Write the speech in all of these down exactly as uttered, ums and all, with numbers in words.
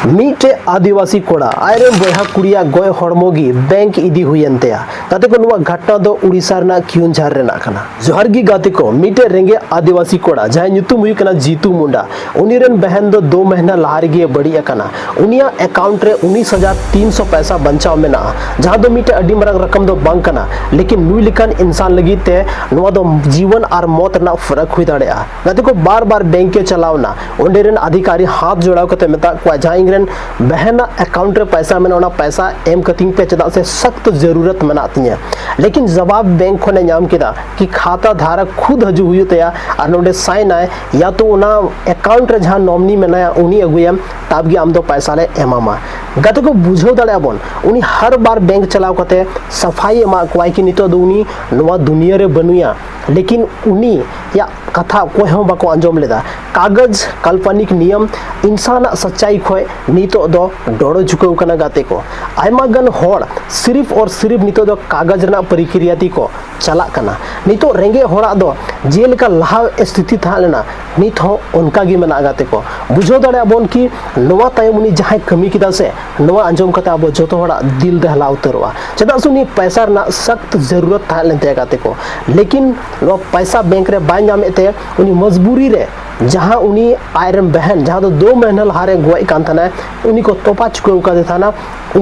ᱢᱤᱫᱴᱮᱡ ᱟᱹᱫᱤᱵᱟᱹᱥᱤ ᱠᱚᱲᱟ ᱟᱡᱨᱮᱱ ᱵᱚᱭᱦᱟ ᱠᱩᱲᱤᱭᱟᱜ ᱜᱚᱡ ᱦᱚᱲᱢᱚ ᱜᱮ ᱵᱮᱝᱠ ᱤᱫᱤ ᱦᱩᱭᱮᱱ ᱛᱟᱭᱟ᱾ ᱜᱟᱛᱮ ᱠᱚ, ᱱᱚᱣᱟ ᱜᱷᱚᱴᱱᱟ ᱫᱚ ᱩᱲᱤᱥᱥᱟ ᱨᱮᱱᱟᱜ ᱠᱮᱣᱚᱱᱡᱷᱟᱨ ᱨᱮᱱᱟᱜ ᱠᱟᱱᱟ᱾ ᱡᱚᱦᱟᱨ ᱜᱮ ᱜᱟᱛᱮ ᱠᱚ, ᱢᱤᱫᱴᱮᱡ ᱨᱮᱸᱜᱮᱡ ᱟᱹᱫᱤᱵᱟᱹᱥᱤ ᱠᱚᱲᱟ ᱡᱟᱦᱟᱸᱭ ᱧᱩᱛᱩᱢ ᱦᱩᱭᱩᱜ ᱠᱟᱱᱟ ᱡᱤᱛᱩ ᱢᱩᱱᱰᱟ, ᱩᱱᱤ ᱨᱮᱱ ᱵᱟᱦᱮᱱ ᱫᱚ ᱫᱩ ᱢᱟᱹᱦᱱᱟᱹ ᱞᱟᱦᱟ ᱨᱮᱜᱮ ᱵᱟᱹᱲᱤᱡ ᱟᱠᱟᱱᱟ᱾ ᱩᱱᱤᱭᱟᱜ ᱮᱠᱟᱣᱩᱱᱴ ᱨᱮ ᱩᱱᱤᱥ ᱦᱟᱡᱟᱨ ᱛᱤᱱᱥᱚ ᱯᱚᱭᱥᱟ ᱵᱟᱧᱪᱟᱣ ᱢᱮᱱᱟᱜᱼᱟ, ᱡᱟᱦᱟᱸ ᱫᱚ ᱢᱤᱫᱴᱮᱡ ᱟᱹᱰᱤ ᱢᱟᱨᱟᱝ ᱨᱚᱠᱚᱢ ᱫᱚ ᱵᱟᱝ ᱠᱟᱱᱟ, ᱞᱮᱠᱤᱱ ᱱᱩᱭ ᱞᱮᱠᱟᱱ ᱤᱱᱥᱟᱱ ᱞᱟᱹᱜᱤᱫ ᱛᱮ ᱱᱚᱣᱟ ᱫᱚ ᱡᱤᱵᱚᱱ ᱟᱨ ᱢᱚᱛ ᱨᱮᱱᱟᱜ ᱯᱷᱟᱨᱟᱠ ᱦᱩᱭ ᱫᱟᱲᱮᱭᱟᱜᱼᱟ᱾ ᱜᱟᱛᱮ ᱠᱚ, ᱵᱟᱨ ᱵᱟᱨ ᱵᱮᱝᱠ ᱮ ᱪᱟᱞᱟᱣ ᱮᱱᱟ, ᱚᱸᱰᱮ ᱨᱮᱱ ᱟᱫᱷᱤᱠᱟᱨᱤ ᱦᱟᱛ ᱡᱚᱲᱟᱣ ᱠᱟᱛᱮ ᱢᱮᱛᱟᱜ ᱠᱚᱣᱟ, ᱡᱟᱦᱟᱸ ᱤᱧ ᱨᱮᱱ ᱵᱟᱦᱮᱱᱟᱜ ᱮᱠᱟᱣᱩᱱᱴ ᱨᱮ ᱯᱚᱭᱥᱟ ᱢᱮᱱᱟᱜᱼᱟ, ᱚᱱᱟ ᱯᱚᱭᱥᱟ ᱮᱢ ᱠᱟᱹᱛᱤᱧ ᱯᱮ, ᱪᱮᱫᱟᱜ ᱥᱮ ᱥᱚᱠᱛ ᱡᱟᱹᱨᱩᱨᱟᱛ ᱢᱮᱱᱟᱜ ᱛᱤᱧᱟᱹ᱾ ᱞᱮᱠᱤᱱ ᱡᱟᱣᱟᱵ ᱵᱮᱝᱠ ᱠᱷᱚᱱᱮ ᱧᱟᱢ ᱠᱮᱫᱟ ᱠᱤ ᱠᱷᱟᱛᱟ ᱫᱷᱟᱨᱟ ᱠᱷᱩᱫ ᱦᱤᱡᱩᱜ ᱦᱩᱭᱩᱜ ᱛᱟᱭᱟ ᱟᱨ ᱱᱚᱰᱮ ᱥᱟᱭᱤᱱ ᱟᱭ, ᱭᱟ ᱛᱚ ᱚᱱᱟ ᱮᱠᱟᱣᱩᱱᱴ ᱨᱮ ᱡᱟᱦᱟᱸ ᱱᱚᱢᱤᱱᱤ ᱢᱮᱱᱟᱭᱟ ᱩᱱᱤ ᱟᱹᱜᱩᱭᱮᱢ, ᱛᱟᱵ ᱜᱮ ᱟᱢ ᱫᱚ ᱯᱚᱭᱥᱟ ᱞᱮ ᱮᱢᱟᱢᱟ᱾ ᱜᱟᱛᱮ ᱠᱚ, ᱵᱩᱡᱷᱟᱹᱣ ᱫᱟᱲᱮᱭᱟᱜᱼᱟ ᱵᱚᱱ, ᱩᱱᱤ ᱦᱟᱨ ᱵᱟᱨ ᱵᱮᱝᱠ ᱪᱟᱞᱟᱣ ᱠᱟᱛᱮ ᱥᱟᱯᱷᱟᱭ ᱮᱢᱟᱜ ᱠᱚᱣᱟᱭ ᱠᱤ ᱱᱤᱛᱚᱜ ᱫᱚ ᱩᱱᱤ ᱱᱚᱣᱟ ᱫᱩᱱᱤᱭᱟᱹ ᱨᱮ ᱵᱟᱹᱱᱩᱭᱟ, ᱞᱮᱠᱤᱱ ᱩᱱᱤᱭᱟᱜ ᱠᱟᱛᱷᱟ ᱚᱠᱚᱭ ᱦᱚᱸ ᱵᱟᱠᱚ ᱟᱸᱡᱚᱢ ᱞᱮᱫᱟ᱾ ᱠᱟᱜᱚᱡᱽ, ᱠᱟᱞᱯᱟᱱᱤᱠ ᱱᱤᱭᱚᱢ, ᱤᱱᱥᱟᱱᱟᱜ ᱥᱟᱪᱟᱭ ᱠᱷᱚᱡ ᱱᱤᱛᱚᱜ ᱫᱚ ᱰᱚᱲᱚ ᱪᱩᱠᱟᱹᱣ ᱠᱟᱱᱟ ᱜᱟᱛᱮ ᱠᱚ᱾ ᱟᱭᱢᱟ ᱜᱟᱱ ᱦᱚᱲ ᱥᱤᱨᱤᱯ ᱚᱨ ᱥᱤᱨᱤᱯ ᱱᱤᱛᱚᱜ ᱫᱚ ᱠᱟᱜᱚᱡᱽ ᱨᱮᱱᱟᱜ ᱯᱨᱚᱠᱨᱤᱭᱟ ᱛᱮᱠᱚ ᱪᱟᱞᱟᱜ ᱠᱟᱱᱟ᱾ ᱱᱤᱛᱚᱜ ᱨᱮᱸᱜᱮᱡ ᱦᱚᱲᱟᱜ ᱫᱚ ᱡᱮᱞᱮᱠᱟ ᱞᱟᱦᱟ ᱥᱛᱷᱤᱛᱤ ᱛᱟᱦᱮᱸ ᱞᱮᱱᱟ, ᱱᱤᱛ ᱦᱚᱸ ᱚᱱᱠᱟ ᱜᱮ ᱢᱮᱱᱟᱜᱼᱟ ᱜᱟᱛᱮ ᱠᱚ᱾ ᱵᱩᱡᱷᱟᱹᱣ ᱫᱟᱲᱮᱭᱟᱜ ᱵᱚᱱ ᱠᱤ ᱱᱚᱣᱟ ᱛᱟᱭᱚᱢ ᱩᱱᱤ ᱡᱟᱦᱟᱸᱭ ᱠᱟᱹᱢᱤ ᱠᱮᱫᱟ ᱥᱮ, ᱱᱚᱣᱟ ᱟᱸᱡᱚᱢ ᱠᱟᱛᱮ ᱟᱵᱚ ᱡᱚᱛᱚ ᱦᱚᱲᱟᱜ ᱫᱤᱞ ᱫᱚ ᱦᱟᱞᱟᱣ ᱩᱛᱟᱹᱨᱚᱜᱼᱟ᱾ ᱪᱮᱫᱟᱜ ᱥᱮ ᱩᱱᱤ ᱯᱚᱭᱥᱟ ᱨᱮᱱᱟᱜ ᱥᱚᱠᱛ ᱡᱟᱹᱨᱩᱨᱟᱛ ᱛᱟᱦᱮᱸ ᱞᱮᱱ ᱛᱟᱭᱟ ᱜᱟᱛᱮ ᱠᱚ, ᱞᱮᱠᱤᱱ ᱱᱚᱣᱟ ᱯᱚᱭᱥᱟ ᱵᱮᱝᱠ ᱨᱮ ᱵᱟᱭ ᱧᱟᱢᱮᱫ ᱛᱮ ᱩᱱᱤ ᱢᱚᱡᱽᱵᱩᱨᱤ ᱨᱮ ᱡᱟᱦᱟᱸ ᱩᱱᱤ ᱟᱡᱨᱮᱱ ᱵᱟᱦᱮᱱ ᱡᱟᱦᱟᱸ ᱫᱚ ᱫᱩ ᱢᱟᱹᱦᱱᱟᱹ ᱞᱟᱦᱟᱨᱮ ᱜᱚᱡ ᱠᱟᱱ ᱛᱟᱦᱮᱱᱟᱭ, ᱩᱱᱤ ᱠᱚ ᱛᱚᱯᱟ ᱪᱩᱠᱟᱹᱣ ᱠᱟᱫᱮ ᱛᱟᱦᱮᱱᱟ᱾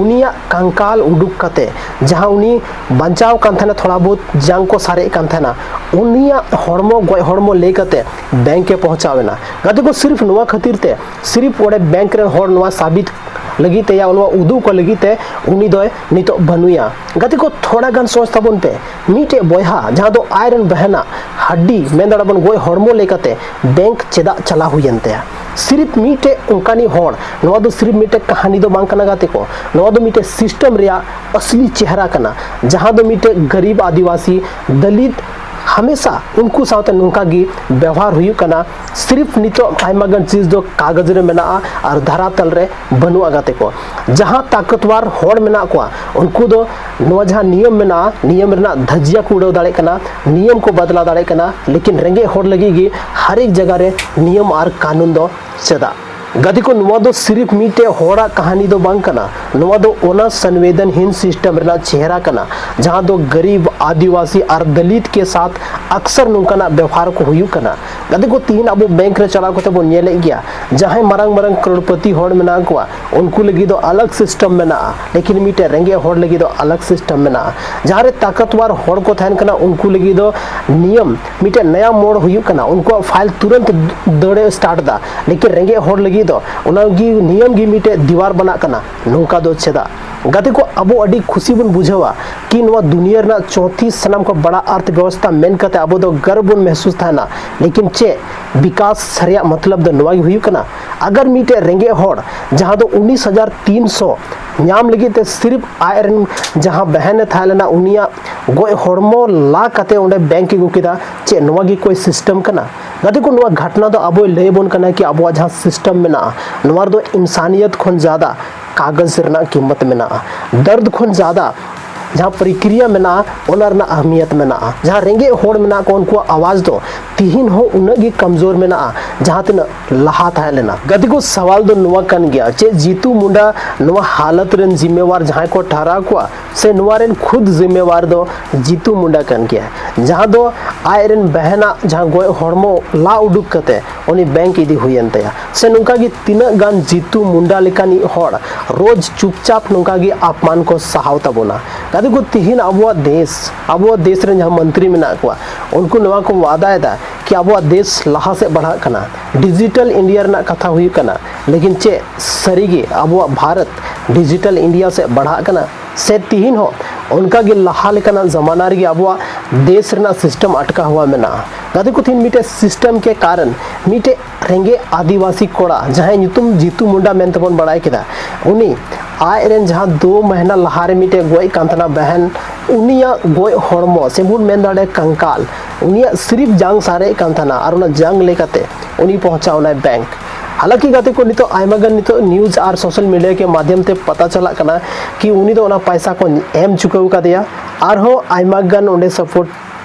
ᱩᱱᱤᱭᱟᱜ ᱠᱟᱝᱠᱟᱞ ᱩᱰᱩᱠ ᱠᱟᱛᱮ ᱡᱟᱦᱟᱸ ᱩᱱᱤ ᱵᱟᱧᱪᱟᱣ ᱠᱟᱱ ᱛᱟᱦᱮᱱᱟ, ᱛᱷᱚᱲᱟ ᱵᱚᱦᱩᱛ ᱡᱟᱝ ᱠᱚ ᱥᱟᱨᱮᱡ ᱠᱟᱱ ᱛᱟᱦᱮᱱᱟ, ᱩᱱᱤᱭᱟᱜ ᱦᱚᱲᱢᱚ, ᱜᱚᱡ ᱦᱚᱲᱢᱚ ᱞᱟᱹᱭ ᱠᱟᱛᱮ ᱵᱮᱝᱠ ᱮ ᱯᱚᱦᱪᱟᱣ ᱮᱱᱟ᱾ ᱜᱟᱛᱮ ᱠᱚ, ᱥᱤᱨᱯ ᱱᱚᱣᱟ ᱠᱷᱟᱹᱛᱤᱨ ᱛᱮ, ᱥᱤᱨᱯ ᱚᱸᱰᱮ ᱵᱮᱝᱠ ᱨᱮᱱ ᱦᱚᱲ ᱱᱚᱣᱟ ᱥᱟᱵᱤᱛ ᱞᱟᱹᱜᱤᱫ ᱛᱮ ᱭᱟ ᱱᱚᱣᱟ ᱩᱫᱩᱜ ᱠᱚ ᱞᱟᱹᱜᱤᱫ ᱛᱮ ᱩᱱᱤ ᱫᱚᱭ ᱱᱤᱛᱚᱜ ᱵᱟᱹᱱᱩᱭᱟ᱾ ᱜᱟᱛᱮ ᱠᱚ, ᱛᱷᱚᱲᱟ ᱜᱟᱱ ᱥᱚᱪ ᱛᱟᱵᱚᱱ ᱯᱮ, ᱢᱤᱫᱴᱮᱡ ᱵᱚᱭᱦᱟ ᱡᱟᱦᱟᱸ ᱫᱚ ᱟᱡᱨᱮᱱ ᱵᱟᱦᱮᱱᱟᱜ ᱦᱟᱰᱰᱤ ᱢᱮᱱ ᱫᱟᱲᱮᱭᱟᱜ ᱵᱚᱱ ᱜᱚᱡ ᱦᱚᱲᱢᱚ ᱞᱮᱠᱟᱛᱮ ᱵᱮᱝᱠ ᱪᱮᱫᱟᱜ ᱪᱟᱞᱟᱣ ᱦᱩᱭᱮᱱ ᱛᱟᱭᱟ? ᱥᱤᱨᱤᱯ ᱢᱤᱫᱴᱮᱡ ᱚᱱᱠᱟᱱᱤᱡ ᱦᱚᱲ, ᱱᱚᱣᱟ ᱫᱚ ᱥᱤᱨᱤᱯ ᱢᱤᱫᱴᱮᱡ ᱠᱟᱹᱦᱱᱤ ᱫᱚ ᱵᱟᱝ ᱠᱟᱱᱟ ᱜᱟᱛᱮ ᱠᱚ, ᱱᱚᱣᱟ ᱫᱚ ᱢᱤᱫᱴᱮᱡ ᱥᱤᱥᱴᱮᱢ ᱨᱮᱭᱟᱜ ᱟᱥᱞᱤ ᱪᱮᱦᱨᱟ ᱠᱟᱱᱟ, ᱡᱟᱦᱟᱸ ᱫᱚ ᱢᱤᱫᱴᱮᱡ ᱜᱟᱨᱤᱵ ᱟᱹᱫᱤᱵᱟᱹᱥᱤ, ᱫᱟᱞᱤᱛ, ᱦᱟᱢᱮᱥᱟ ᱩᱱᱠᱩ ᱥᱟᱶᱛᱮ ᱱᱚᱝᱠᱟ ᱜᱮ ᱵᱮᱣᱦᱟᱨ ᱦᱩᱭᱩᱜ ᱠᱟᱱᱟ᱾ ᱥᱤᱨᱤᱯ ᱱᱤᱛᱚᱜ ᱟᱭᱢᱟ ᱜᱟᱱ ᱪᱤᱡᱽ ᱫᱚ ᱠᱟᱜᱚᱡᱽ ᱨᱮ ᱢᱮᱱᱟᱜᱼᱟ ᱟᱨ ᱫᱷᱟᱨᱟᱛᱟᱞ ᱨᱮ ᱵᱟᱹᱱᱩᱜᱼᱟ ᱜᱟᱛᱮ ᱠᱚ᱾ ᱡᱟᱦᱟᱸ ᱛᱟᱠᱚᱛᱣᱟᱨ ᱦᱚᱲ ᱢᱮᱱᱟᱜ ᱠᱚᱣᱟ, ᱩᱱᱠᱩ ᱫᱚ ᱱᱚᱣᱟ ᱡᱟᱦᱟᱸ ᱱᱤᱭᱚᱢ ᱢᱮᱱᱟᱜᱼᱟ, ᱱᱤᱭᱚᱢ ᱨᱮᱱᱟᱜ ᱫᱷᱟᱹᱡᱤᱭᱟ ᱠᱚ ᱩᱰᱟᱹᱣ ᱫᱟᱲᱮᱭᱟᱜ ᱠᱟᱱᱟ, ᱱᱤᱭᱚᱢ ᱠᱚ ᱵᱟᱫᱞᱟᱣ ᱫᱟᱲᱮᱭᱟᱜ ᱠᱟᱱᱟ, ᱞᱮᱠᱤᱱ ᱨᱮᱸᱜᱮᱡ ᱦᱚᱲ ᱞᱟᱹᱜᱤᱫ ᱜᱮ ᱦᱟᱨ ᱮᱠ ᱡᱟᱭᱜᱟ ᱨᱮ ᱱᱤᱭᱚᱢ ᱟᱨ ᱠᱟᱹᱱᱩᱱ ᱫᱚ ᱪᱮᱫᱟᱜ? ᱜᱟᱛᱮ ᱠᱚ, ᱱᱚᱣᱟ ᱫᱚ ᱥᱤᱨᱤᱯ ᱢᱤᱫᱴᱮᱡ ᱦᱚᱲᱟᱜ ᱠᱟᱹᱦᱱᱤ ᱫᱚ ᱵᱟᱝ ᱠᱟᱱᱟ᱾ ᱱᱚᱣᱟ ᱫᱚ ᱚᱱᱟ ᱥᱚᱝᱵᱤᱫᱷᱟᱱᱦᱤᱱ ᱥᱤᱥᱴᱮᱢ ᱨᱮᱱᱟᱜ ᱪᱮᱦᱨᱟ ᱠᱟᱱᱟ, ᱡᱟᱦᱟᱸ ᱫᱚ ᱜᱟᱨᱤᱵ, ᱟᱹᱫᱤᱵᱟᱹᱥᱤ ᱟᱨ ᱫᱟᱞᱤᱛ ᱠᱮ ᱥᱟᱛᱷ ᱟᱠᱥᱟᱨ ᱱᱚᱝᱠᱟᱱᱟᱜ ᱵᱮᱣᱦᱟᱨ ᱠᱚ ᱦᱩᱭᱩᱜ ᱠᱟᱱᱟ᱾ ᱜᱟᱛᱮ ᱠᱚ, ᱛᱤᱦᱤᱧ ᱟᱵᱚ ᱵᱮᱝᱠ ᱨᱮ ᱪᱟᱞᱟᱣ ᱠᱟᱛᱮ ᱵᱚᱱ ᱧᱮᱞᱮᱫ ᱜᱮᱭᱟ, ᱡᱟᱦᱟᱸᱭ ᱢᱟᱨᱟᱝ ᱢᱟᱨᱟᱝ ᱠᱨᱳᱲᱯᱚᱛᱤ ᱦᱚᱲ ᱢᱮᱱᱟᱜ ᱠᱚᱣᱟ, ᱩᱱᱠᱩ ᱞᱟᱹᱜᱤᱫ ᱫᱚ ᱟᱞᱟᱜᱽ ᱥᱤᱥᱴᱮᱢ ᱢᱮᱱᱟᱜᱼᱟ, ᱞᱮᱠᱤᱱ ᱢᱤᱫᱴᱮᱡ ᱨᱮᱸᱜᱮᱡ ᱦᱚᱲ ᱞᱟᱹᱜᱤᱫ ᱫᱚ ᱟᱞᱟᱜᱽ ᱥᱤᱥᱴᱮᱢ ᱢᱮᱱᱟᱜᱼᱟ᱾ ᱡᱟᱦᱟᱸ ᱨᱮ ᱛᱟᱠᱚᱛᱣᱟᱨ ᱦᱚᱲ ᱠᱚ ᱛᱟᱦᱮᱱ ᱠᱟᱱᱟ, ᱩᱱᱠᱩ ᱞᱟᱹᱜᱤᱫ ᱫᱚ ᱱᱤᱭᱚᱢ ᱢᱤᱫᱴᱮᱡ ᱱᱟᱭᱟ ᱢᱳᱲ ᱦᱩᱭᱩᱜ ᱠᱟᱱᱟ, ᱩᱱᱠᱩᱣᱟᱜ ᱯᱷᱟᱭᱤᱞ ᱛᱩᱨᱟᱹᱱᱛ ᱫᱟᱹᱲᱮ ᱥᱴᱟᱨᱴ ᱮᱫᱟ, ᱞᱮᱠᱤᱱ ᱨᱮᱸᱜᱮᱡ ᱦᱚᱲ ᱞᱟᱹᱜᱤᱫ ᱫᱚ ᱚᱱᱟ ᱜᱮ ᱱᱤᱭᱚᱢ ᱜᱮ ᱢᱤᱫᱴᱮᱡ ᱫᱤᱣᱟᱨ ᱵᱟᱱᱟᱜ ᱠᱟᱱᱟ᱾ ᱱᱚᱝᱠᱟ ᱫᱚ ᱪᱮᱫᱟᱜ? ᱜᱟᱛᱮ ᱠᱚ, ᱟᱵᱚ ᱟᱹᱰᱤ ᱠᱷᱩᱥᱤ ᱵᱚᱱ ᱵᱩᱡᱷᱟᱹᱣᱟ ᱠᱤ ᱱᱚᱣᱟ ᱫᱩᱱᱤᱭᱟᱹ ᱨᱮᱱᱟᱜ ᱪᱳᱛᱷᱤ ᱥᱟᱱᱟᱢ ᱠᱷᱚᱱ ᱵᱟᱲᱟ ᱟᱨᱛᱷ ᱵᱮᱵᱚᱥᱛᱷᱟ ᱢᱮᱱ ᱠᱟᱛᱮ ᱟᱵᱚ ᱫᱚ ᱜᱚᱨᱵ ᱵᱚᱱ ᱢᱮᱦᱥᱩᱥ ᱛᱟᱦᱮᱱᱟ, ᱞᱮᱠᱤᱱ ᱪᱮᱫ ᱵᱤᱠᱟᱥ ᱨᱮᱭᱟᱜ ᱢᱚᱛᱞᱚᱵ ᱫᱚ ᱱᱚᱣᱟ ᱜᱮ ᱦᱩᱭᱩᱜ ᱠᱟᱱᱟ? ᱟᱜᱟᱨ ᱢᱤᱫᱴᱮᱡ ᱨᱮᱸᱜᱮᱡ ᱦᱚᱲ ᱡᱟᱦᱟᱸ ᱫᱚ ᱩᱱᱤᱥ ᱦᱟᱡᱟᱨ ᱛᱤᱱᱥᱚ ᱧᱟᱢ ᱞᱟᱹᱜᱤᱫ ᱛᱮ ᱥᱤᱨᱯ ᱟᱡ ᱨᱮᱱ ᱡᱟᱦᱟᱸ ᱵᱟᱦᱮᱱ ᱮ ᱛᱟᱦᱮᱸ ᱞᱮᱱᱟ, ᱩᱱᱤᱭᱟᱜ ᱜᱚᱡ ᱦᱚᱲᱢᱚ ᱞᱟ ᱠᱟᱛᱮ ᱚᱸᱰᱮ ᱵᱮᱝᱠ ᱮ ᱟᱹᱜᱩ ᱠᱮᱫᱟ, ᱪᱮᱫ ᱱᱚᱣᱟ ᱜᱮ ᱠᱳᱭ ᱥᱤᱥᱴᱮᱢ ᱠᱟᱱᱟ? ᱜᱟᱛᱮ ᱠᱚ, ᱱᱚᱣᱟ ᱜᱷᱟᱴᱱᱟ ᱫᱚ ᱟᱵᱚᱭ ᱞᱟᱹᱭ ᱟᱵᱚᱱ ᱠᱟᱱᱟ ᱠᱤ ᱟᱵᱚᱣᱟᱜ ᱡᱟᱦᱟᱸ ᱥᱤᱥᱴᱮᱢ ᱢᱮᱱᱟᱜᱼᱟ, ᱱᱚᱣᱟ ᱨᱮᱫᱚ ᱤᱱᱥᱟᱱᱤᱭᱚᱛ ᱠᱷᱚᱱ ᱡᱟᱫᱟ ᱠᱟᱜᱚᱡᱽ ᱨᱮᱱᱟᱜ ᱠᱤᱢᱢᱚᱛ ᱢᱮᱱᱟᱜᱼᱟ, ᱫᱟᱨᱫ ᱠᱷᱚᱱ ᱡᱟᱫᱟ ᱡᱟᱦᱟᱸ ᱯᱨᱚᱠᱨᱤᱭᱟ ᱢᱮᱱᱟᱜᱼᱟ, ᱚᱱᱟ ᱨᱮᱱᱟᱜ ᱟᱦᱢᱤᱭᱚᱛ ᱢᱮᱱᱟᱜᱼᱟ᱾ ᱡᱟᱦᱟᱸ ᱨᱮᱸᱜᱮᱡ ᱦᱚᱲ ᱢᱮᱱᱟᱜ ᱠᱚ, ᱩᱱᱠᱩᱣᱟᱜ ᱟᱣᱟᱡᱽ ᱫᱚ ᱛᱤᱦᱤᱧ ᱦᱚᱸ ᱩᱱᱟᱹᱜ ᱜᱮ ᱠᱚᱢᱡᱳᱨ ᱢᱮᱱᱟᱜᱼᱟ, ᱡᱟᱦᱟᱸ ᱛᱤᱱᱟᱹᱜ ᱞᱟᱦᱟ ᱛᱟᱦᱮᱸ ᱞᱮᱱᱟ᱾ ᱜᱟᱛᱮ ᱠᱚ, ᱥᱟᱣᱟᱞ ᱫᱚ ᱱᱚᱣᱟ ᱠᱟᱱ ᱜᱮᱭᱟ, ᱪᱮᱫ ᱡᱤᱛᱩ ᱢᱩᱱᱰᱟ ᱱᱚᱣᱟ ᱦᱟᱞᱚᱛ ᱨᱮᱱ ᱡᱤᱢᱢᱮᱣᱟᱨ ᱡᱟᱦᱟᱸᱭ ᱠᱚ ᱴᱷᱟᱨᱟᱣ ᱠᱚᱣᱟ, ᱥᱮ ᱱᱚᱣᱟ ᱨᱮᱱ ᱠᱷᱩᱫ ᱡᱤᱢᱢᱮᱣᱟᱨ ᱫᱚ ᱡᱤᱛᱩ ᱢᱩᱱᱰᱟ ᱠᱟᱱ ᱜᱮᱭᱟ, ᱡᱟᱦᱟᱸ ᱫᱚ ᱟᱡ ᱨᱮᱱ ᱵᱟᱦᱮᱱᱟᱜ ᱡᱟᱦᱟᱸ ᱜᱚᱡ ᱦᱚᱲᱢᱚ ᱞᱟ ᱩᱰᱩᱠ ᱠᱟᱛᱮ ᱩᱱᱤ ᱵᱮᱝᱠ ᱤᱫᱤ ᱦᱩᱭᱮᱱ ᱛᱟᱭᱟ? ᱥᱮ ᱱᱚᱝᱠᱟ ᱜᱮ ᱛᱤᱱᱟᱹᱜ ᱜᱟᱱ ᱡᱤᱛᱩ ᱢᱩᱱᱰᱟ ᱞᱮᱠᱟᱱᱤᱡ ᱦᱚᱲ ᱨᱳᱡᱽ ᱪᱩᱯᱪᱟᱯ ᱱᱚᱝᱠᱟ ᱜᱮ ᱟᱯᱢᱟᱱ ᱠᱚ ᱥᱟᱦᱟᱣ ᱛᱟᱵᱚᱱᱟ? ᱜᱟᱛᱮ ᱠᱚ, ᱛᱤᱦᱤᱧ ᱟᱵᱚᱣᱟᱜ ᱫᱮᱥ, ᱟᱵᱚᱣᱟᱜ ᱫᱮᱥ ᱨᱮᱱ ᱡᱟᱦᱟᱸ ᱢᱚᱱᱛᱨᱤ ᱢᱮᱱᱟᱜ ᱠᱚᱣᱟ, ᱩᱱᱠᱩ ᱱᱚᱣᱟ ᱠᱚ ᱣᱟᱫᱟᱭᱮᱫᱟ ᱠᱤ ᱟᱵᱚᱣᱟᱜ ᱫᱮᱥ ᱞᱟᱦᱟ ᱥᱮᱫ ᱵᱟᱲᱦᱟᱜ ᱠᱟᱱᱟ, ᱰᱤᱡᱤᱴᱟᱞ ᱤᱱᱰᱤᱭᱟ ᱨᱮᱱᱟᱜ ᱠᱟᱛᱷᱟ ᱦᱩᱭᱩᱜ ᱠᱟᱱᱟ, ᱞᱮᱠᱤᱱ ᱪᱮᱫ ᱥᱟᱹᱨᱤᱜᱮ ᱟᱵᱚᱣᱟᱜ ᱵᱷᱟᱨᱚᱛ ᱰᱤᱡᱤᱴᱟᱞ ᱤᱱᱰᱤᱭᱟ ᱥᱮᱫ ᱵᱟᱲᱦᱟᱜ ᱠᱟᱱᱟ? ᱥᱮ ᱛᱤᱦᱤᱧ ᱦᱚᱸ ᱚᱱᱠᱟ ᱜᱮ ᱞᱟᱦᱟ ᱞᱮᱠᱟᱱᱟᱜ ᱡᱟᱢᱟᱱᱟ ᱨᱮᱜᱮ ᱟᱵᱚᱣᱟᱜ ᱫᱮᱥ ᱨᱮᱱᱟᱜ ᱥᱤᱥᱴᱮᱢ ᱟᱴᱠᱟ ᱦᱩᱣᱟ ᱢᱮᱱᱟᱜᱼᱟ? ᱜᱟᱛᱮ ᱠᱚ, ᱛᱤᱦᱤᱧ ᱢᱤᱫᱴᱮᱡ ᱥᱤᱥᱴᱮᱢ ᱠᱮ ᱠᱟᱨᱚᱱ ᱢᱤᱫᱴᱮᱡ ᱨᱮᱸᱜᱮᱡ ᱟᱹᱫᱤᱵᱟᱹᱥᱤ ᱠᱚᱲᱟ ᱡᱟᱦᱟᱸᱭ ᱧᱩᱛᱩᱢ ᱡᱤᱛᱩ ᱢᱩᱱᱰᱟ ᱢᱮᱱᱛᱮ ᱵᱚᱱ ᱵᱟᱲᱟᱭ ᱠᱮᱫᱟ, ᱩᱱᱤ ᱟᱡ ᱨᱮᱱ ᱡᱟᱦᱟᱸ ᱫᱩ ᱢᱟᱹᱦᱱᱟᱹ ᱞᱟᱦᱟ ᱨᱮ ᱢᱤᱫᱴᱮᱡ ᱜᱚᱡ ᱠᱟᱱ ᱛᱟᱦᱮᱱᱟ ᱵᱟᱦᱮᱱ, ᱩᱱᱤᱭᱟᱜ ᱜᱚᱡ ᱦᱚᱲᱢᱚ ᱥᱮ ᱵᱚᱱ ᱢᱮᱱ ᱫᱟᱲᱮᱭᱟᱜᱼᱟ ᱠᱚᱝᱠᱟᱞ, ᱩᱱᱤᱭᱟᱜ ᱥᱤᱨᱤᱯ ᱡᱟᱝ ᱥᱟᱨᱮᱡ ᱠᱟᱱ ᱛᱟᱦᱮᱱᱟ ᱟᱨ ᱚᱱᱟ ᱡᱟᱝ ᱞᱮᱠᱟᱛᱮ ᱩᱱᱤ ᱯᱚᱦᱪᱟᱣ ᱮᱱᱟᱭ ᱵᱮᱝᱠ᱾ ᱦᱟᱞᱟᱸᱠᱤ ᱜᱟᱛᱮ ᱠᱚ, ᱱᱤᱛᱚᱜ ᱟᱭᱢᱟ ᱜᱟᱱ ᱱᱤᱛᱚᱜ ᱱᱤᱭᱩᱡᱽ ᱟᱨ ᱥᱳᱥᱟᱞ ᱢᱤᱰᱤᱭᱟ ᱠᱮ ᱢᱟᱫᱷᱭᱚᱢ ᱛᱮ ᱯᱟᱛᱟ ᱪᱟᱞᱟᱜ ᱠᱟᱱᱟ ᱠᱤ ᱩᱱᱤ ᱫᱚ ᱚᱱᱟ ᱯᱟᱭᱥᱟ ᱠᱚ ᱮᱢ ᱪᱩᱠᱟᱹᱣ ᱠᱟᱫᱮᱭᱟ, ᱟᱨᱦᱚᱸ ᱟᱭᱢᱟ ᱜᱟᱱ ᱚᱸᱰᱮ ᱥᱟᱯᱳᱨᱴ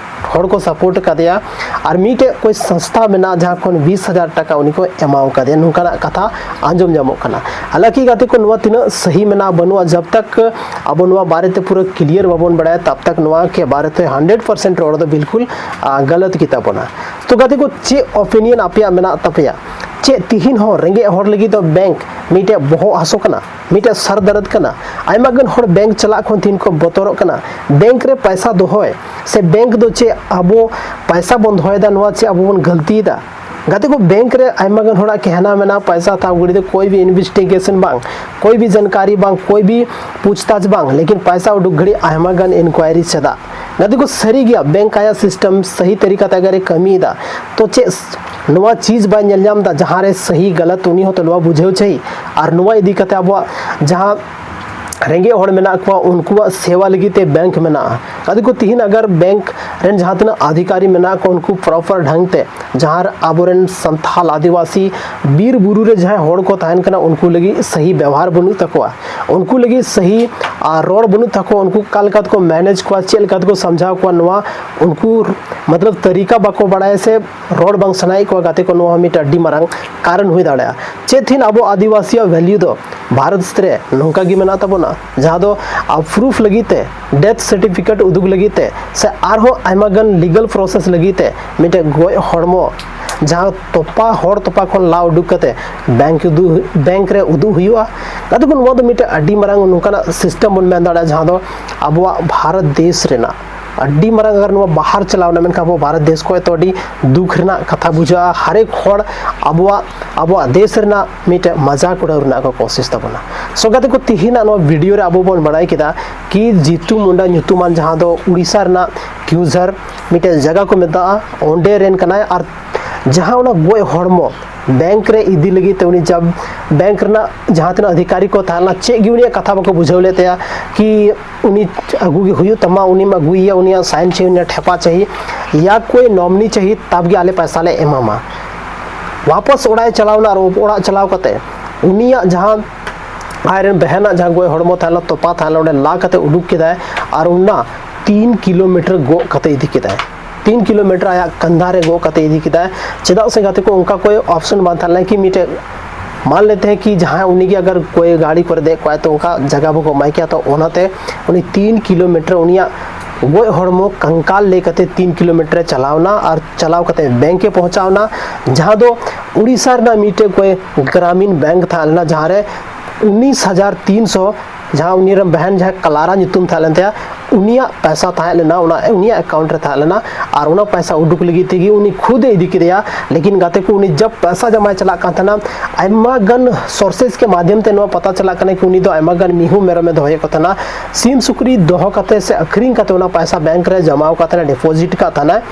ᱦᱚᱲ ᱠᱚ ᱥᱟᱯᱳᱨᱴ ᱟᱠᱟᱫᱮᱭᱟ, ᱟᱨ ᱢᱤᱫᱴᱮᱡ ᱠᱚᱭ ᱥᱚᱝᱥᱛᱷᱟ ᱢᱮᱱᱟᱜᱼᱟ ᱡᱟᱦᱟᱸ ᱠᱷᱚᱱ ᱵᱤᱥ ᱦᱟᱡᱟᱨ ᱴᱟᱠᱟ ᱩᱱᱤ ᱠᱚ ᱮᱢᱟᱣ ᱠᱟᱫᱮᱭᱟ, ᱱᱚᱝᱠᱟᱱᱟᱜ ᱠᱟᱛᱷᱟ ᱟᱸᱡᱚᱢ ᱧᱟᱢᱚᱜ ᱠᱟᱱᱟ᱾ ᱦᱟᱞᱟᱸᱠᱤ ᱜᱟᱛᱮ ᱠᱚ, ᱱᱚᱣᱟ ᱛᱤᱱᱟᱹᱜ ᱥᱟᱹᱦᱤ ᱢᱮᱱᱟᱜᱼᱟ ᱵᱟᱹᱱᱩᱜᱼᱟ, ᱡᱟᱵ ᱛᱟᱠ ᱟᱵᱚ ᱱᱚᱣᱟ ᱵᱟᱨᱮᱛᱮ ᱯᱩᱨᱟᱹ ᱠᱞᱤᱭᱟᱨ ᱵᱟᱵᱚᱱ ᱵᱟᱲᱟᱭᱟ, ᱛᱟᱵ ᱛᱟᱠ ᱱᱚᱣᱟ ᱠᱮ ᱵᱟᱨᱮᱛᱮ ᱦᱟᱱᱰᱨᱮᱰ ᱯᱟᱨᱥᱮᱱᱴ ᱨᱚᱲ ᱫᱚ ᱵᱤᱞᱠᱩᱞ ᱜᱟᱞᱟᱛ ᱜᱮ ᱛᱟᱵᱚᱱᱟ᱾ ᱛᱚ ᱜᱟᱛᱮ ᱠᱚ, ᱪᱮᱫ ᱚᱯᱤᱱᱤᱭᱚᱱ ᱟᱯᱮᱭᱟᱜ ᱢᱮᱱᱟᱜ ᱛᱟᱯᱮᱭᱟ? ᱪᱮᱫ ᱛᱤᱦᱤᱧ ᱦᱚᱸ ᱨᱮᱸᱜᱮᱡ ᱦᱚᱲ ᱞᱟᱹᱜᱤᱫ ᱫᱚ ᱵᱮᱝᱠ ᱢᱤᱫᱴᱮᱡ ᱵᱚᱦᱚᱜ ᱦᱟᱹᱥᱩ ᱠᱟᱱᱟ, ᱢᱤᱫᱴᱮᱡ ᱥᱟᱨ ᱫᱟᱨᱟᱫ ᱠᱟᱱᱟ? ᱟᱭᱢᱟ ᱜᱟᱱ ᱦᱚᱲ ᱵᱮᱝᱠ ᱪᱟᱞᱟᱜ ᱠᱷᱚᱱ ᱛᱤᱦᱤᱧ ᱠᱚ ᱵᱚᱛᱚᱨᱚᱜ ᱠᱟᱱᱟ᱾ ᱵᱮᱝᱠ ᱨᱮ ᱯᱟᱭᱥᱟ ᱫᱚᱦᱚᱭ ᱥᱮ ᱵᱮᱝᱠ ᱫᱚ ᱪᱮᱫ ᱟᱵᱚ ᱯᱟᱭᱥᱟ ᱵᱚᱱ ᱫᱚᱦᱚᱭᱮᱫᱟ, ᱱᱚᱣᱟ ᱪᱮᱫ ᱟᱵᱚ ᱵᱚᱱ ᱜᱟᱹᱞᱛᱤᱭᱮᱫᱟ? ᱜᱟᱛᱮ ᱠᱚ, ᱵᱮᱝᱠ ᱨᱮ ᱟᱭᱢᱟ ᱜᱟᱱ ᱦᱚᱲᱟᱜ ᱠᱮᱦᱱᱟ ᱢᱮᱱᱟᱜᱼᱟ, ᱯᱟᱭᱥᱟ ᱦᱟᱛᱟᱣ ᱜᱷᱟᱹᱲᱤ ᱫᱚ ᱠᱳᱭ ᱵᱷᱤ ᱤᱱᱵᱷᱮᱥᱴᱤᱜᱮᱥᱚᱱ ᱵᱟᱝ, ᱠᱳᱭ ᱵᱷᱤ ᱡᱟᱱᱠᱟᱨᱤ ᱵᱟᱝ, ᱠᱳᱭ ᱵᱷᱤ ᱯᱩᱪᱷᱛᱟᱪᱷ ᱵᱟᱝ, ᱞᱮᱠᱤᱱ ᱯᱟᱭᱥᱟ ᱩᱰᱩᱠ ᱜᱷᱟᱹᱲᱤ ᱟᱭᱢᱟ ᱜᱟᱱ ᱤᱱᱠᱣᱟᱭᱨᱤ ᱪᱮᱫᱟᱜ? ᱜᱟᱛᱮ ᱠᱚ, ᱥᱟᱹᱨᱤ ᱜᱮᱭᱟ ᱵᱮᱝᱠ ᱟᱭᱟᱜ ᱥᱤᱥᱴᱮᱢ ᱥᱟᱹᱦᱤ ᱛᱟᱹᱨᱤᱠᱟ ᱛᱮ ᱟᱜᱟᱨᱮ ᱠᱟᱹᱢᱤᱭᱮᱫᱟ, ᱛᱚ ᱪᱮᱫ ᱱᱚᱣᱟ ᱪᱤᱡᱽ ᱵᱟᱭ ᱧᱮᱞ ᱧᱟᱢ ᱮᱫᱟ ᱡᱟᱦᱟᱸ ᱨᱮ ᱥᱟᱹᱦᱤ ᱜᱟᱞᱟᱛ ᱩᱱᱤ ᱦᱚᱸᱛᱚ ᱱᱚᱣᱟ ᱵᱩᱡᱷᱟᱹᱣ ᱪᱟᱹᱦᱤ? ᱟᱨ ᱱᱚᱣᱟ ᱤᱫᱤ ᱠᱟᱛᱮ ᱟᱵᱚᱣᱟᱜ ᱡᱟᱦᱟᱸ ᱨᱮᱸᱜᱮᱡ ᱦᱚᱲ ᱢᱮᱱᱟᱜ ᱠᱚᱣᱟ ᱩᱱᱠᱩᱣᱟᱜ ᱥᱮᱣᱟ ᱞᱟᱹᱜᱤᱫ ᱛᱮ ᱵᱮᱝᱠ ᱢᱮᱱᱟᱜᱼᱟ᱾ ᱜᱟᱛᱮ ᱠᱚ, ᱛᱤᱦᱤᱧ ᱟᱜᱟᱨ ᱵᱮᱝᱠ ᱨᱮᱱ ᱡᱟᱦᱟᱸ ᱛᱤᱱᱟᱹᱜ ᱟᱫᱷᱤᱠᱟᱨᱤ ᱢᱮᱱᱟᱜ ᱠᱚᱣᱟ ᱩᱱᱠᱩ ᱯᱨᱚᱯᱟᱨ ᱰᱷᱟᱝ ᱛᱮ ᱡᱟᱦᱟᱸ ᱟᱵᱚᱨᱮᱱ ᱥᱟᱱᱛᱷᱟᱞ ᱟᱹᱫᱤᱵᱟᱹᱥᱤ ᱵᱤᱨ ᱵᱩᱨᱩ ᱨᱮ ᱡᱟᱦᱟᱸᱭ ᱦᱚᱲ ᱠᱚ ᱛᱟᱦᱮᱱ ᱠᱟᱱᱟ ᱩᱱᱠᱩ ᱞᱟᱹᱜᱤᱫ ᱥᱟᱹᱦᱤ ᱵᱮᱣᱦᱟᱨ ᱵᱟᱹᱱᱩᱜ ᱛᱟᱠᱚᱣᱟ, ᱩᱱᱠᱩ ᱞᱟᱹᱜᱤᱫ ᱥᱟᱹᱦᱤ ᱟᱨ ᱨᱚᱲ ᱵᱟᱹᱱᱩᱜ ᱛᱟᱠᱚᱣᱟ, ᱩᱱᱠᱩ ᱚᱠᱟ ᱞᱮᱠᱟ ᱛᱮᱠᱚ ᱢᱮᱱᱮᱡᱽ ᱠᱚᱣᱟ, ᱪᱮᱫ ᱞᱮᱠᱟ ᱛᱮᱠᱚ ᱥᱟᱢᱡᱷᱟᱣ ᱠᱚᱣᱟ, ᱱᱚᱣᱟ ᱩᱱᱠᱩ ᱢᱚᱛᱞᱚᱵ ᱛᱟᱹᱨᱤᱠᱟ ᱵᱟᱠᱚ ᱵᱟᱲᱟᱭᱟ ᱥᱮ ᱨᱚᱲ ᱵᱟᱝ ᱥᱟᱱᱟᱭᱮᱫ ᱠᱚᱣᱟ ᱜᱟᱛᱮ ᱠᱚ, ᱱᱚᱣᱟ ᱦᱚᱸ ᱢᱤᱫᱴᱮᱱ ᱟᱹᱰᱤ ᱢᱟᱨᱟᱝ ᱠᱟᱨᱚᱱ ᱦᱩᱭ ᱫᱟᱲᱮᱭᱟᱜᱼᱟ᱾ ᱪᱮᱫ ᱛᱤᱦᱤᱧ ᱟᱵᱚ ᱟᱹᱫᱤᱵᱟᱹᱥᱤᱭᱟᱜ ᱵᱷᱮᱞᱤᱭᱩ ᱫᱚ ᱵᱷᱟᱨᱚᱛ ᱨᱮ ᱱᱚᱝᱠᱟ ᱜᱮ ᱢᱮᱱᱟᱜ ᱛᱟᱵᱚᱱᱟ, ᱡᱟᱦᱟᱸ ᱫᱚ ᱟᱵᱚ ᱯᱨᱩᱯᱷ ᱞᱟᱹᱜᱤᱫ ᱛᱮ, ᱰᱮᱛᱷ ᱥᱟᱨᱴᱤᱯᱷᱤᱠᱮᱴ ᱩᱫᱩᱜ ᱞᱟᱹᱜᱤᱫ ᱛᱮ ᱥᱮ ᱟᱨᱦᱚᱸ ᱟᱭᱢᱟ ᱜᱟᱱ ᱞᱤᱜᱟᱞ ᱯᱨᱚᱥᱮᱥ ᱞᱟᱹᱜᱤᱫ ᱛᱮ ᱢᱤᱫᱴᱮᱱ ᱜᱚᱡ ᱦᱚᱲᱢᱚ ᱡᱟᱦᱟᱸ ᱛᱚᱯᱟ, ᱦᱚᱲ ᱛᱚᱯᱟ ᱠᱷᱚᱱ ᱞᱟ ᱩᱰᱩᱠ ᱠᱟᱛᱮ ᱵᱮᱝᱠ ᱩᱫᱩᱜ, ᱵᱮᱝᱠ ᱨᱮ ᱩᱫᱩᱜ ᱦᱩᱭᱩᱜᱼᱟ᱾ ᱜᱟᱛᱮ ᱠᱚ, ᱱᱚᱣᱟ ᱫᱚ ᱢᱤᱫᱴᱮᱱ ᱟᱹᱰᱤ ᱢᱟᱨᱟᱝ ᱱᱚᱝᱠᱟᱱᱟᱜ ᱥᱤᱥᱴᱮᱢ ᱵᱚᱱ ᱢᱮᱱ ᱫᱟᱲᱮᱭᱟᱜᱼᱟ ᱡᱟᱦᱟᱸ ᱫᱚ ᱟᱵᱚᱣᱟᱜ ᱵᱷᱟᱨᱚᱛ ᱫᱮᱥ ᱨᱮᱱᱟᱜ ᱟᱹᱰᱤ ᱢᱟᱨᱟᱝ, ᱟᱜᱟᱨ ᱱᱚᱣᱟ ᱵᱟᱦᱟᱨ ᱪᱟᱞᱟᱣ ᱮᱱᱟ ᱢᱮᱱᱠᱷᱟᱱ ᱟᱵᱚ ᱵᱷᱟᱨᱚᱛ ᱫᱮᱥ ᱠᱷᱚᱱ ᱛᱚ ᱟᱹᱰᱤ ᱫᱩᱠ ᱨᱮᱱᱟᱜ ᱠᱟᱛᱷᱟ ᱵᱩᱡᱷᱟᱹᱜᱼᱟ᱾ ᱦᱟᱨᱮᱠ ᱦᱚᱲ ᱟᱵᱚᱣᱟᱜ, ᱟᱵᱚᱣᱟᱜ ᱫᱮᱥ ᱨᱮᱱᱟᱜ ᱢᱤᱫᱴᱮᱱ ᱢᱟᱡᱟᱠ ᱩᱰᱟᱹᱣ ᱨᱮᱱᱟᱜ ᱠᱚ ᱠᱳᱥᱤᱥ ᱛᱟᱵᱚᱱᱟ᱾ ᱥᱚ ᱜᱟᱛᱮ ᱠᱚ, ᱛᱤᱦᱤᱧᱟᱜ ᱱᱚᱣᱟ ᱵᱷᱤᱰᱤᱭᱳ ᱨᱮ ᱟᱵᱚ ᱵᱚᱱ ᱵᱟᱲᱟᱭ ᱠᱮᱫᱟ ᱠᱤ ᱡᱤᱛᱩ ᱢᱩᱱᱰᱟ ᱧᱩᱛᱩᱢᱟᱱ ᱡᱟᱦᱟᱸ ᱫᱚ ᱩᱲᱤᱥᱥᱟ ᱨᱮᱱᱟᱜ ᱠᱮᱣᱡᱷᱟᱨ ᱢᱤᱫᱴᱮᱱ ᱡᱟᱭᱜᱟ ᱠᱚ ᱢᱮᱛᱟᱜᱼᱟ, ᱚᱸᱰᱮ ᱨᱮᱱ ᱠᱟᱱᱟᱭ᱾ ᱟᱨ ᱡᱟᱦᱟᱸ ᱚᱱᱟ ᱜᱚᱡ ᱦᱚᱲᱢᱚ ᱵᱮᱝᱠ ᱨᱮ ᱤᱫᱤ ᱞᱟᱹᱜᱤᱫ ᱛᱮ ᱩᱱᱤ ᱡᱟᱵ ᱵᱮᱝᱠ ᱨᱮᱱᱟᱜ ᱡᱟᱦᱟᱸ ᱛᱤᱱᱟᱹᱜ ᱚᱫᱷᱤᱠᱟᱨᱤ ᱠᱚ ᱛᱟᱦᱮᱸ ᱞᱮᱱᱟ, ᱪᱮᱫ ᱜᱮ ᱩᱱᱤᱭᱟᱜ ᱠᱟᱛᱷᱟ ᱵᱟᱠᱚ ᱵᱩᱡᱷᱟᱹᱣ ᱞᱮᱫ ᱛᱟᱭᱟ ᱠᱤ ᱩᱱᱤ ᱟᱹᱜᱩ ᱜᱮ ᱦᱩᱭᱩᱜ ᱛᱟᱢᱟ, ᱩᱱᱤᱢ ᱟᱹᱜᱩᱭᱮᱭᱟ, ᱩᱱᱤᱭᱟᱜ ᱥᱟᱭᱤᱱ ᱪᱟᱹᱦᱤ, ᱩᱱᱤᱭᱟᱜ ᱴᱷᱮᱯᱟ ᱪᱟᱹᱦᱤ, ᱭᱟ ᱠᱳᱭ ᱱᱚᱢᱱᱤ ᱪᱟᱹᱦᱤ, ᱛᱟᱵ ᱜᱮ ᱟᱞᱮ ᱯᱚᱭᱥᱟ ᱞᱮ ᱮᱢᱟᱢᱟ᱾ ᱣᱟᱯᱚᱥ ᱚᱲᱟᱜ ᱮ ᱪᱟᱞᱟᱣ ᱮᱱᱟ ᱟᱨ ᱚᱲᱟᱜ ᱪᱟᱞᱟᱣ ᱠᱟᱛᱮ ᱩᱱᱤᱭᱟᱜ ᱡᱟᱦᱟᱸ ᱟᱡᱨᱮᱱ ᱵᱮᱦᱮᱱᱟᱜ ᱡᱟᱦᱟᱸ ᱜᱚᱡ ᱦᱚᱲᱢᱚ ᱛᱟᱦᱮᱸ ᱞᱮᱱᱟ, ᱛᱚᱯᱟ ᱛᱟᱦᱮᱸ ᱞᱮᱱᱟ, ᱚᱸᱰᱮ ᱞᱟ ᱠᱟᱛᱮ ᱩᱰᱩᱠ ᱠᱮᱫᱟᱭ ᱟᱨ ᱚᱱᱟ ᱛᱤᱱ ᱠᱤᱞᱳᱢᱤᱴᱟᱨ ᱜᱚᱜ ᱠᱟᱛᱮ ᱤᱫᱤ ᱠᱮᱫᱟᱭ᱾ ᱛᱤᱱ ᱠᱤᱞᱳᱢᱤᱴᱟᱨ ᱟᱭᱟᱜ ᱠᱟᱸᱫᱷᱟ ᱨᱮ ᱜᱚᱜ ᱠᱟᱛᱮ ᱤᱫᱤ ᱠᱮᱫᱟᱭ᱾ ᱪᱮᱫᱟᱜ ᱥᱮ ᱜᱟᱛᱮ ᱠᱚ, ᱚᱱᱠᱟ ᱠᱚᱭ ᱚᱯᱥᱚᱱ ᱵᱟᱝ ᱛᱟᱦᱮᱸ ᱞᱮᱱᱟ ᱠᱤ ᱢᱤᱫᱴᱮᱡ ᱢᱟᱱ ᱞᱮᱛᱮ ᱦᱮᱸ ᱠᱤ ᱡᱟᱦᱟᱸᱭ ᱩᱱᱤ ᱜᱮ ᱟᱜᱟᱨ ᱠᱚᱭ ᱜᱟᱹᱰᱤ ᱠᱚᱨᱮ ᱫᱮᱡ ᱠᱚᱜᱼᱟᱭ ᱛᱚ ᱚᱱᱠᱟ ᱡᱟᱭᱜᱟ ᱵᱟᱠᱚ ᱮᱢᱟᱭ ᱠᱮᱭᱟ᱾ ᱛᱚ ᱚᱱᱟᱛᱮ ᱩᱱᱤ ᱛᱤᱱ ᱠᱤᱞᱳᱢᱤᱴᱟᱨ ᱩᱱᱤᱭᱟᱜ ᱜᱚᱡ ᱦᱚᱲᱢᱚ ᱠᱚᱝᱠᱟᱞ ᱞᱟᱹᱭ ᱠᱟᱛᱮ ᱛᱤᱱ ᱠᱤᱞᱳᱢᱤᱴᱟᱨ ᱮ ᱪᱟᱞᱟᱣ ᱮᱱᱟ ᱟᱨ ᱪᱟᱞᱟᱣ ᱠᱟᱛᱮ ᱵᱮᱝᱠ ᱮ ᱯᱚᱦᱪᱟᱣ ᱮᱱᱟ, ᱡᱟᱦᱟᱸ ᱫᱚ ᱩᱲᱤᱥᱥᱟ ᱨᱮᱱᱟᱜ ᱢᱤᱫᱴᱮᱡ ᱠᱚᱭ ᱜᱨᱟᱢᱤᱱ ᱵᱮᱝᱠ ᱛᱟᱦᱮᱸ ᱞᱮᱱᱟ, ᱡᱟᱦᱟᱸ ᱨᱮ ᱩᱱᱤᱥ ᱦᱟᱡᱟᱨ ᱛᱤᱱᱥᱚ, ᱡᱟᱦᱟᱸ ᱩᱱᱤ ᱨᱮᱱ ᱵᱟᱦᱮᱱ ᱡᱟᱦᱟᱸ ᱠᱟᱞᱟᱨᱟ ᱧᱩᱛᱩᱢ ᱛᱟᱦᱮᱸ ᱞᱮᱱ ᱛᱟᱭᱟ, ᱩᱱᱤᱭᱟᱜ ᱯᱚᱭᱥᱟ ᱛᱟᱦᱮᱸ ᱞᱮᱱᱟ, ᱚᱱᱟ ᱩᱱᱤᱭᱟᱜ ᱮᱠᱟᱣᱩᱱᱴ ᱨᱮ ᱛᱟᱦᱮᱸ ᱞᱮᱱᱟ᱾ ᱟᱨ ᱚᱱᱟ ᱯᱚᱭᱥᱟ ᱩᱰᱩᱠ ᱞᱟᱹᱜᱤᱫ ᱛᱮᱜᱮ ᱩᱱᱤ ᱠᱷᱩᱫ ᱮ ᱤᱫᱤ ᱠᱮᱫᱮᱭᱟ᱾ ᱞᱮᱠᱤᱱ ᱜᱟᱛᱮ ᱠᱚ, ᱩᱱᱤ ᱡᱟᱵ ᱯᱚᱭᱥᱟ ᱡᱚᱢᱟᱭ ᱪᱟᱞᱟᱜ ᱠᱟᱱ ᱛᱟᱦᱮᱱᱟ, ᱟᱭᱢᱟ ᱜᱟᱱ ᱥᱳᱨᱥᱮᱥ ᱠᱮ ᱢᱟᱫᱷᱭᱚᱢ ᱛᱮ ᱱᱚᱣᱟ ᱯᱟᱛᱟ ᱪᱟᱞᱟᱜ ᱠᱟᱱᱟ ᱠᱤ ᱩᱱᱤ ᱫᱚ ᱟᱭᱢᱟ ᱜᱟᱱ ᱢᱤᱦᱩ ᱢᱮᱨᱚᱢ ᱮ ᱫᱚᱦᱚᱭᱮᱫ ᱠᱚ ᱛᱟᱦᱮᱱᱟ, ᱥᱤᱢ ᱥᱩᱠᱨᱤ ᱫᱚᱦᱚ ᱠᱟᱛᱮ ᱥᱮ ᱟᱹᱠᱷᱨᱤᱧ ᱠᱟᱛᱮ ᱚᱱᱟ ᱯᱚᱭᱥᱟ ᱵᱮᱝᱠ ᱨᱮ ᱡᱚᱢᱟᱣ ᱠᱟᱛᱮ ᱰᱤᱯᱚᱡᱤᱴ ᱠᱟᱜ ᱛᱟᱦᱮᱱᱟᱭ᱾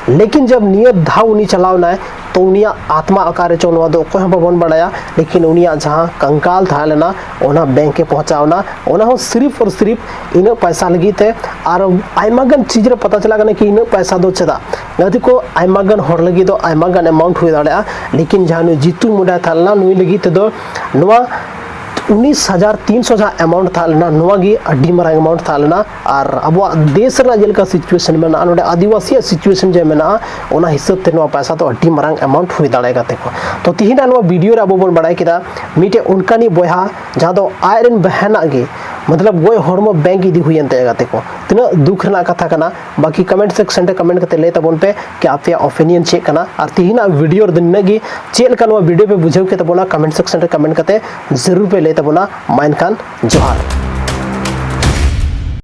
ᱞᱮᱠᱤᱱ ᱡᱟᱵ ᱱᱤᱭᱟᱹ ᱫᱷᱟᱣ ᱩᱱᱤ ᱪᱟᱞᱟᱣ ᱮᱱᱟᱭ, ᱛᱚ ᱩᱱᱤᱭᱟᱜ ᱟᱛᱢᱟ ᱚᱠᱟᱨᱮ ᱪᱚ, ᱱᱚᱣᱟ ᱫᱚ ᱚᱠᱚᱭ ᱦᱚᱸ ᱵᱟᱵᱚᱱ ᱵᱟᱲᱟᱭᱟ᱾ ᱞᱮᱠᱤᱱ ᱩᱱᱤᱭᱟᱜ ᱡᱟᱦᱟᱸ ᱠᱚᱝᱠᱟᱞ ᱛᱟᱦᱮᱸ ᱞᱮᱱᱟ, ᱚᱱᱟ ᱵᱮᱝᱠ ᱮ ᱯᱚᱦᱪᱟᱣ ᱮᱱᱟ, ᱚᱱᱟ ᱦᱚᱸ ᱥᱤᱨᱤᱯ ᱟᱨ ᱥᱤᱨᱤᱯ ᱤᱱᱟᱹᱜ ᱯᱚᱭᱥᱟ ᱞᱟᱹᱜᱤᱫ ᱛᱮ᱾ ᱟᱨ ᱟᱭᱢᱟ ᱜᱟᱱ ᱪᱤᱡᱽ ᱨᱮ ᱯᱟᱛᱟ ᱪᱟᱞᱟᱜ ᱠᱟᱱᱟ ᱠᱤ ᱤᱱᱟᱹᱜ ᱯᱚᱭᱥᱟ ᱫᱚ ᱪᱮᱫᱟᱜ? ᱜᱟᱛᱮ ᱠᱚ, ᱟᱭᱢᱟ ᱜᱟᱱ ᱦᱚᱲ ᱞᱟᱹᱜᱤᱫ ᱫᱚ ᱟᱭᱢᱟ ᱜᱟᱱ ᱮᱢᱟᱣᱩᱱᱴ ᱦᱩᱭ ᱫᱟᱲᱮᱭᱟᱜᱼᱟ, ᱞᱮᱠᱤᱱ ᱡᱟᱦᱟᱸ ᱱᱩᱭ ᱡᱤᱛᱩ ᱢᱩᱱᱰᱟ ᱛᱟᱦᱮᱸ ᱞᱮᱱᱟ, ᱱᱩᱭ ᱞᱟᱹᱜᱤᱫ ᱛᱮᱫᱚ ᱱᱚᱣᱟ ᱩᱱᱤᱥ ᱦᱟᱡᱟᱨ ᱛᱤᱱᱥᱚ ᱡᱟᱦᱟᱸ ᱮᱢᱟᱣᱩᱱᱴ ᱛᱟᱦᱮᱸ ᱞᱮᱱᱟ, ᱱᱚᱣᱟ ᱜᱮ ᱟᱹᱰᱤ ᱢᱟᱨᱟᱝ ᱮᱢᱟᱣᱩᱱᱴ ᱛᱟᱦᱮᱸ ᱞᱮᱱᱟ᱾ ᱟᱨ ᱟᱵᱚᱣᱟᱜ ᱫᱮᱥ ᱨᱮᱱᱟᱜ ᱡᱮᱞᱮᱠᱟ ᱥᱤᱪᱩᱭᱮᱥᱚᱱ ᱢᱮᱱᱟᱜᱼᱟ, ᱱᱚᱰᱮ ᱟᱹᱫᱤᱵᱟᱹᱥᱤᱭᱟᱜ ᱥᱤᱪᱩᱭᱮᱥᱚᱱ ᱡᱮ ᱢᱮᱱᱟᱜᱼᱟ, ᱚᱱᱟ ᱦᱤᱥᱟᱹᱵ ᱛᱮ ᱱᱚᱣᱟ ᱯᱚᱭᱥᱟ ᱫᱚ ᱟᱹᱰᱤ ᱢᱟᱨᱟᱝ ᱮᱢᱟᱣᱩᱱᱴ ᱦᱩᱭ ᱫᱟᱲᱮᱭᱟᱜᱼᱟ ᱜᱟᱛᱮ ᱠᱚ᱾ ᱛᱚ ᱛᱤᱦᱤᱧᱟᱜ ᱱᱚᱣᱟ ᱵᱷᱤᱰᱤᱭᱳ ᱨᱮ ᱟᱵᱚ ᱵᱚᱱ ᱵᱟᱲᱟᱭ ᱠᱮᱫᱟ ᱢᱤᱫᱴᱮᱡ ᱚᱱᱠᱟᱱᱤᱡ ᱵᱚᱭᱦᱟ ᱡᱟᱦᱟᱸ ᱫᱚ ᱟᱡ ᱨᱮᱱ ᱵᱚᱦᱮᱱᱟᱜ ᱜᱮ ᱢᱚᱛᱞᱚᱵ ᱜᱚᱡ ᱦᱚᱲᱢᱚ ᱵᱮᱝᱠ ᱤᱫᱤ ᱦᱩᱭᱮᱱ ᱛᱟᱭᱟ ᱜᱟᱛᱮ ᱠᱚ᱾ ᱛᱤᱱᱟᱹᱜ ᱫᱩᱠ ᱨᱮᱱᱟᱜ ᱠᱟᱛᱷᱟ ᱠᱟᱱᱟ᱾ ᱵᱟᱹᱠᱤ ᱠᱚᱢᱮᱱᱴ ᱥᱮᱠᱥᱚᱱ ᱨᱮ ᱠᱚᱢᱮᱱᱴ ᱠᱟᱛᱮ ᱞᱟᱹᱭ ᱛᱟᱵᱚᱱ ᱯᱮ ᱠᱤ ᱟᱯᱮᱭᱟᱜ ᱚᱯᱤᱱᱤᱭᱚᱱ ᱪᱮᱫ ᱠᱟᱱᱟ᱾ ᱟᱨ ᱛᱤᱦᱤᱧᱟᱜ ᱵᱷᱤᱰᱤᱭᱳ ᱨᱮᱫᱚ ᱱᱤᱱᱟᱹᱜ ᱜᱮ᱾ ᱪᱮᱫ ᱞᱮᱠᱟ ᱱᱚᱣᱟ ᱵᱷᱤᱰᱤᱭᱳ ᱯᱮ ᱵᱩᱡᱷᱟᱹᱣ ᱠᱮᱫ ᱛᱟᱵᱚᱱᱟ, ᱠᱚᱢᱮᱱᱴ ᱥᱮᱠᱥᱚᱱ ᱨᱮ ᱠᱚᱢᱮᱱᱴ ᱠᱟᱛᱮ ᱡᱟᱹᱨᱩᱲ ᱯᱮ ᱞᱟᱹᱭ ᱛᱟᱵᱚᱱᱟ᱾ ᱢᱟ ᱮᱱᱠᱷᱟᱱ ᱡᱚᱦᱟᱨ᱾